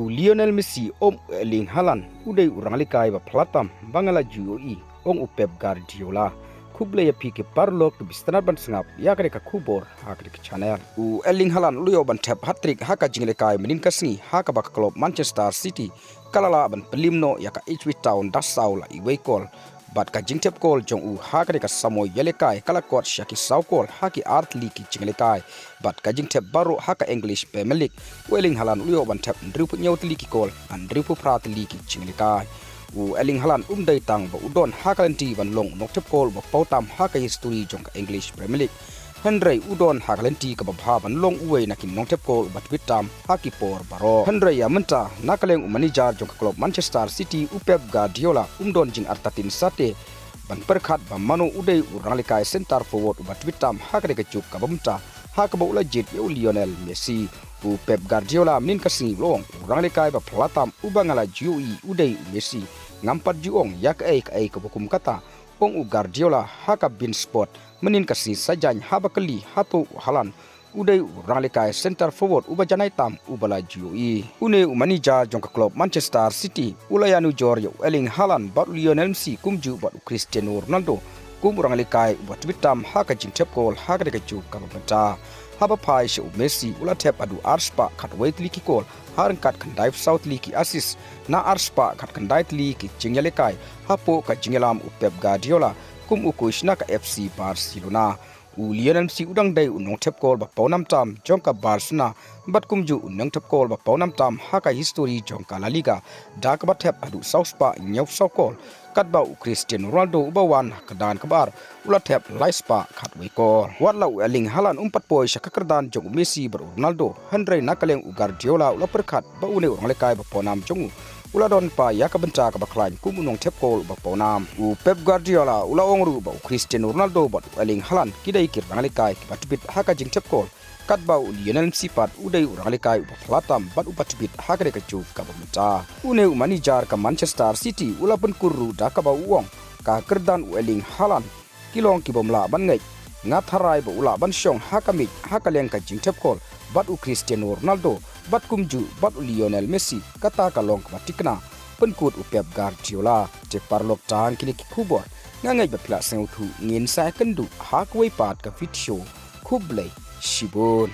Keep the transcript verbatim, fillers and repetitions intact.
U Lionel Messi, um, u Erling Haaland u dei u ranglekai ba phylla tam ba nga la ju ïohi, ong u Pep Guardiola. Khublei ïa phi ki paralok kiba sngewtynnat ban sngap ïa kane ka khubor ha kane ka channel. U Erling Haaland u la ïoh ban thep hat-trick ha ka jingïalehkai mynnin ka sngi ha kaba ka club Manchester City ka la lah ban pynliem noh ïa ka Ipswich Town da saw la iwei kol. Bad ka jingthep kol jong u ha kane ka samoi ïalehkai ka la kot sha ki saw kol ha ki ar tylli ki jingïalehkai. Bad ka jingthep baroh ha ka English Premier League, u Erling Haaland u la ïoh ban thep hynriewphew hynñiew tylli ki kol ha hynriewphew phra tylli ki jingïalehkai. U Erling Haaland um dei tang ba u don ha ka lynti ban long u nongthep kol ba paw tam ha ka history jong ka English Premier League. Hynrei u don ha ka lynti kaba bha ban long uwei na ki nongthep kol uba tbit tam ha ki por baroh. Hynrei ïa mynta, na ka liang u manager jong ka club Manchester City, u Pep Guardiola, um don jingartatien sate ban pyrkhat ba mano u dei u ranglekai center forward uba tbit tam ha kane ka juk kaba mynta, ha kaba u la jied ïa u Lionel Messi. U Pep Guardiola mynnin ka sngi u la ong, u ranglekai ba phylla tam uba nga la ju ïohi u dei u Messi. Ngam pat ju ong ïa kaei kaei kaba kum kata, ong u Guardiola ha ka Bein Sport mynnin ka sngi, sa jan haba kylli hato u Haaland u dei u ranglekai center forward uba janai tam uba la ju ïohi. Une u manager jong ka club Manchester City u la ïanujor ïa u Erling Haaland bad u Lionel Messi kumjuh bad u Cristiano Ronaldo kum u ranglekai uba tbit tam ha ka jingthep kol ha kane ka juk kaba mynta. Haba phai sha u Messi, u la thep haduh ar spah khatwei tylli ki kol ha ryngkat khyndaiphew saw tylli ki assist na ar spah khatkhyndai tylli ki jingïalehkai hapoh ka jingïalam u Pep Guardiola kum u coach na ka F C Barcelona. U Lionel Messi u dang dei u nongthep kol ba paw nam tam jong ka Barcelona bad kumjuh u nongthep kol ba paw nam tam ha ka history jong ka La Liga da kaba thep haduh saw spah hynñiewphew saw kol, katba u Cristiano Ronaldo uba wan ha ka kyrdan kaba ar u la thep lai spah khatwei kol. Wat la u Erling Haaland um pat poi sha ka kyrdan jong u Messi bad u Ronaldo, hynrei na ka liang u Guardiola u la pyrkhat ba une u ranglekai ba paw nam jong u u la don pat ïa ka bynta kaba khlaiñ kum u nongthep kol uba paw nam. U Pep Guardiola u la ong ruh ba u Cristiano Ronaldo bad u Erling Haaland ki dei ki ranglekai kiba tbit ha ka jingthep kol, katba u Lionel Messi pat u dei u ranglekai uba phylla tam bad uba tbit ha kane ka juk kaba mynta. Une u manager ka Manchester City u la pynkut ruh da kaba u ong, ka kyrdan u Erling Haaland ki long ki bym lah ban ngeit. Nga tharai ba u lah ban shong ha ka miej ha ka liang ka jingthep kol bad u Cristiano Ronaldo bad kumjuh bad u Lionel Messi, kata ka long kaba thikna, pynkut u Pep Guardiola. Te paralok, tang kine ki khubor, nga ngeit ba phi la sngewthuh, ngin sa ïakynduh ha kawei pat ka video. Khublei shibun.